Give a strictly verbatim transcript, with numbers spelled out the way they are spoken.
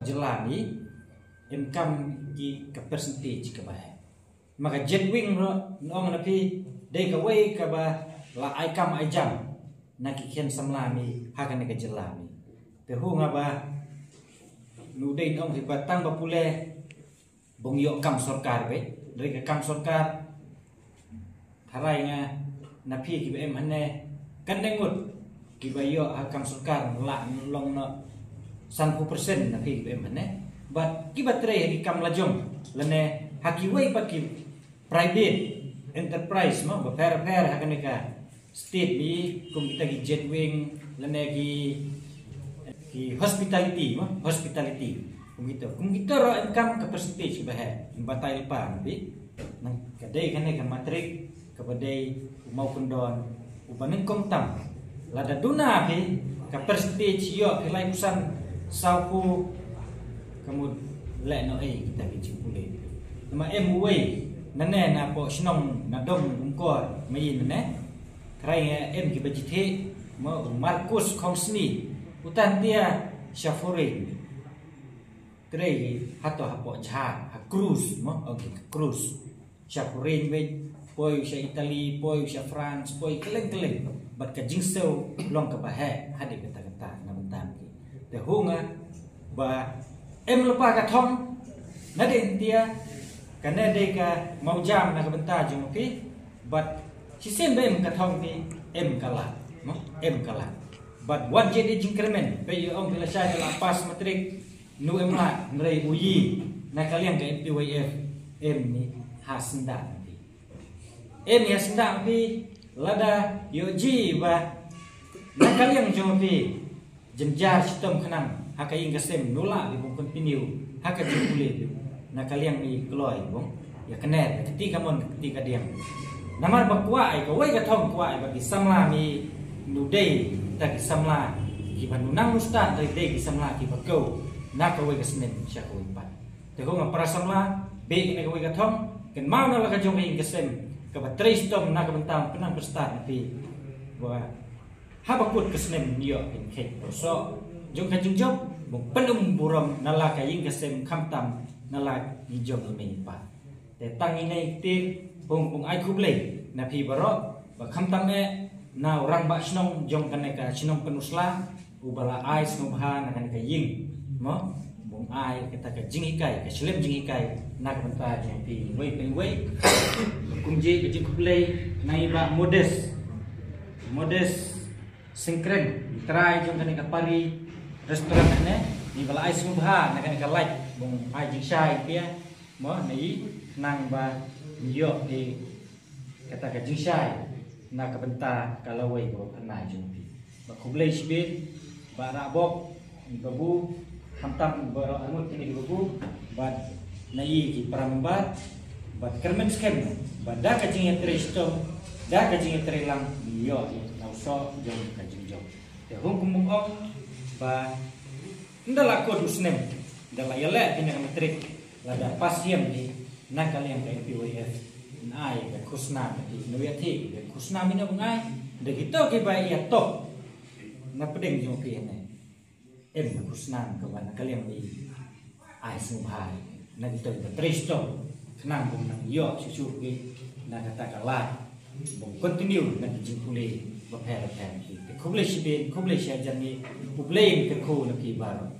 jylla mi, em kam ki ka percentage kaba heh. Ma ka Jet Wing ruh, nga ong na phi, dei kawei kaba la ai kam ai jam na ki khien samla mi ha kane ka jylla mi. Te hu nga ba, nu dei nga ong phi ba tang ba pule bun ïoh kam sorkar beit, dei ka kam sorkar. Tharai nga na phi kiba em hangne, kan dang ngut kiba ïoh ha kam sorkar la long noh sanphew percent na phi kiba em hangne. Bad kiba trei ha ki kam la jong lane ha kiwei pat ki private enterprise mo, bapher bapher ha kane ka state mi, kum kita ki Jet Wing lane ki, ki hospitality mo, hospitality. Kum kita, kum kita ruh em kam ka percentage ba heh, batai lypa na phi. Nang ka dei kane ka matric kaba dei u maw kyndon uba nyngkong tam. Lada duna phi ka percentage ïoh phi laiphew san, sawphew, ka mut leh noh ei kita ki jingpule. Namar em uwei nane na poh shnong na dong Umkor ma i nane. Trai nga em kiba jithe mo, u Marcus Khongsni, uta tia sha foreign. Trai hato hapoh jahaj, ha cruise mo, ong ki cruise. Sha foreign beit, poi sha Italy, poi sha France, poi kylleng kylleng. Bad ka jingsiew long kaba heh hadien kata kata na bynta ki. Te hu nga ba em lypa ka thong, na dei tia, kane dei ka mawjam na ka bynta jong phi. Bad shisien ba em ka thong phi, em ka lad mo, em ka lad. Bad wat jingkyrmen, phi ong phi lashai la pass matric, nu em lad, hynrei u yi na ka liang ka M P Y F, em ni ha syndah phi. Em ni ha syndah phi, lada ïoh ji ba na ka liang jong phi jynjar shitom khnang ha ka ïing ka sem, nu lah phi bun continue ha ka jingpule phi. Na ka liang mi kloi bun ïa kane ka kti kamon ka kti kadiang. Namar ba kwah ai kawei ka thong, kwah ai ba ki samla mi, nu dei ta ki samla kiba nu nang nu stad, dei dei ki samla kiba kiew na kawei ka snem sha kawei pat. Te hu nga para samla, beh na kawei ka thong, kynmaw na la ka jong ka ïing ka sem kaba trei shitom na ka bynta pynang pynstad na phi. Ba haba kut ka snem ïoh phin khet pyrshah jong ka jingjop, bun pynum burom na la ka ïing ka sem khamtam na la ki jong i mei i pa. Te tang ine i kti, bun bun ai khublei na phi baroh, ba khamtam eh na u rangbah shnong jong kane ka shnong Pynursla, uba la ai sngewbha na kane ka ïing mo, bun ai kata ka jinghikai, ka shlem jinghikai na ka bynta jong phi wei pa wei. Kumjuh ka jingkhublei na i Bah Modest, Modest Sengkren, i trai jong kane ka Pari Restaurant ne, iba la ai sngewbha na kane ka light, bun ai jingshai phi mo, na i, khnang ba ïoh i kata ka jingshai na ka bynta ka lawei bad kane jong phi. Ba khublei shibun, ba rabok, ba bu, khamtam baroh arngut kine ki babu, bad na i ki para member, bad kyrmen skhem ba da ka jingïatrei shitom, da ka jingïatrei lang, ïoh ïa na u soh jong ka jingjop. Te hum kum ong ba ynda la kut u snem, ynda la ïaleh phi na ka matric, lada pass ïa phi na ka liang ka M P Y F, yn ai ka khusnam phi, no ïa thi ka khusnam ïa no bngai, da kito kiba ïa top na pdeng jong phi ne. Em ka khusnam kaba na ka liang mi ai sngewbha na kito kiba trei shitom, khnang bun nang ïoh shuh shuh ki na kata ka lad, bun continue na ki jingpule bapher bapher ki. Te khublei shibun, khublei shihajar ngi, khublei kyrkhu na phi baroh.